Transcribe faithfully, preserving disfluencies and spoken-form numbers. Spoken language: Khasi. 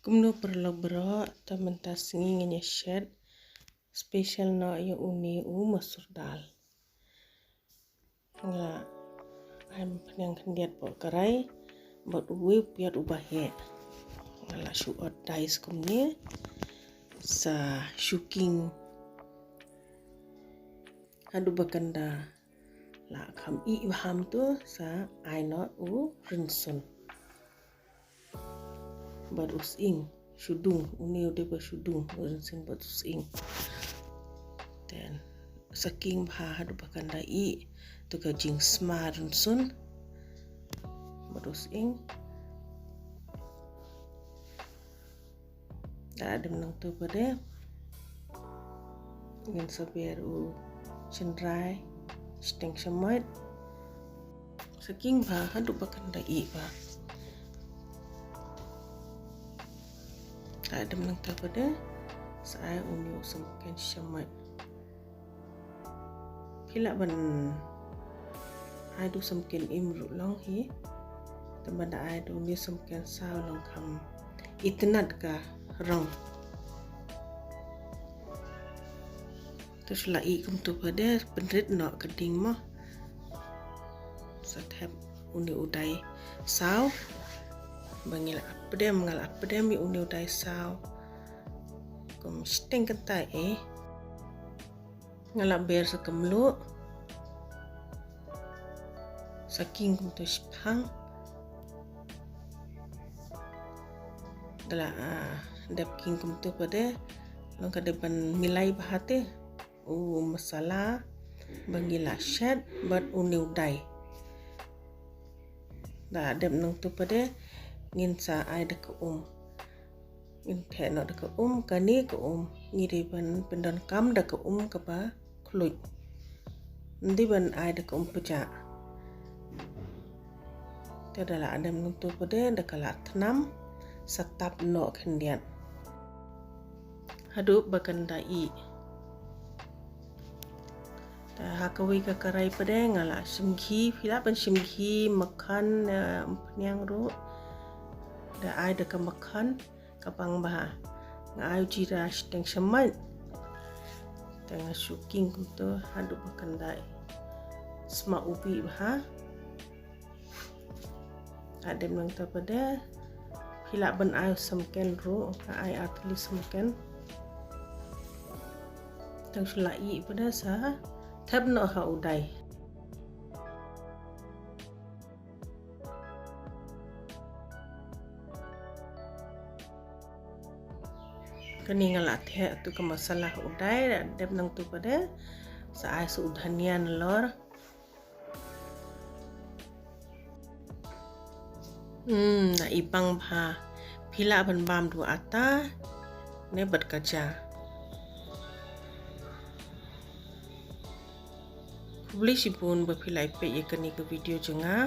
Kumno paralok baroh, te mynta sngi ngin ïa shet special noh ïa une u masur dal. Nga la ai pynïang khyndiat bad karai bad uwei u piat uba heh. Nga la shu ot dai kumne sa shu king haduh ba kan da la kham ih bha. Te sa ai noh u rynsun bad u sying, shu dung, une u dei ba shu dung, u rynsun bad u sying. Then sa king bha haduh ba kan da ih, te ka jingsma rynsun bad u sying. Da dep nangta pat de ngin sa ber u shynrai shiteng shamoit. Sa king bha haduh ba kan da ih bha. Da dep nangta pat de sa ai une u samken shamoit. Phi lah ban ai da u samken im ruh long hi. Te ban da ai da une u samken saw long kham itynnad ka rong. Te shu la ih kumta pat de pynrit noh ka ding mo. Sa thep une u dai saw. Ba ngi la ap pdem, nga la ap pdem ïa une u dai saw. Kum shiteng kynta eh. Nga la ber sa ka mluh. Sa king kumta shipang. Da la, ah, dep king kumta pat de long ka dei ban milai bha te u masala ba ngi la shet bad une u dai. Da dep nangta pat de ngin sa ai da ka um. Ngin theh noh da ka um, kane ka um ngi dei ban pyndonkam da ka um kaba khluit. Ym dei ban ai da ka um pajah. Te da la dep nangta pat de da ka la thnam sa tap noh khyndiat haduh ba kan da ih. Te ha kawei ka karai pat de nga la shim ghi, phi lah ban shim ghi, makhan, eh, pynïang ruh. Da ai da ka makhan ka pang bha. Nga ai u jira shiteng shamoit. Te nga shu king kumta haduh ba kan da sma u bih bha. Da dep nangta pat de phi lah ban ai u samken ruh, nga ai ar tylli samken. Te shu la ih pat de sa thep noh ha u dai. Kane nga la theh tu ka masala ha u dai, da dep nangta pat de sa ai sa u dhania nalor. Hmm, da i pang bha. Phi lah ban bam da u ata ne bad ka ja. Khublei shibun ba phi la ïa peit ïa kane ka video jong nga.